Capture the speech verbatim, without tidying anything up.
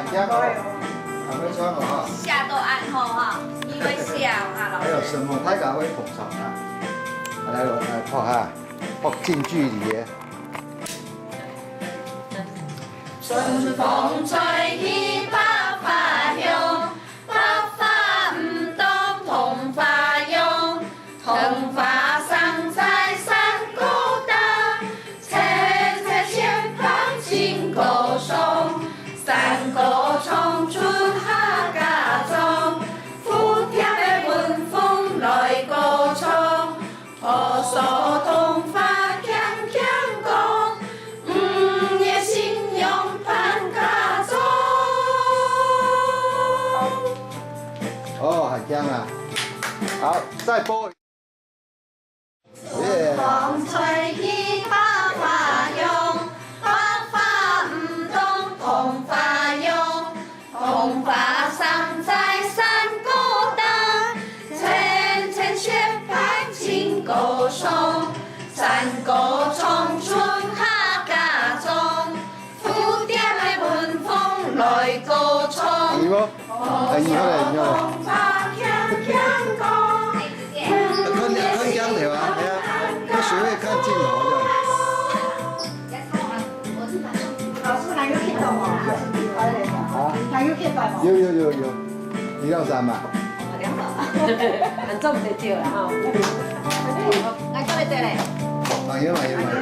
聽好，還會唱哦哈。寫到恁好哈，你會寫哦哈，老師。還有什麼？大家會捧場啊。來，我來拍哈，拍近距離的。春風吹起百花香，百花毋當同花香，同花生在山高頂，青青雪白真高尚，山歌唱出客家庄，蝴蝶个文風來歌唱。 婆娑桐花輕輕講，五月新娘伴嫁妝。哦，還強啊！好，再播。耶！風吹起百花香，百花毋當同花香。 桐花生在山高頂，青青雪白真高尚，山歌唱出客家庄，蝴蝶个文風來歌唱。你好，哎，你好嘞，你好嘞。看，看鏡頭啊，哎呀，要學會看鏡頭的。 老師，還有聽到嗎？啊？還有聽到嗎？有，有，有，有。你要啥嘛？兩百。很重得救了哈。來，過來坐嘞。慢點，慢點，慢點。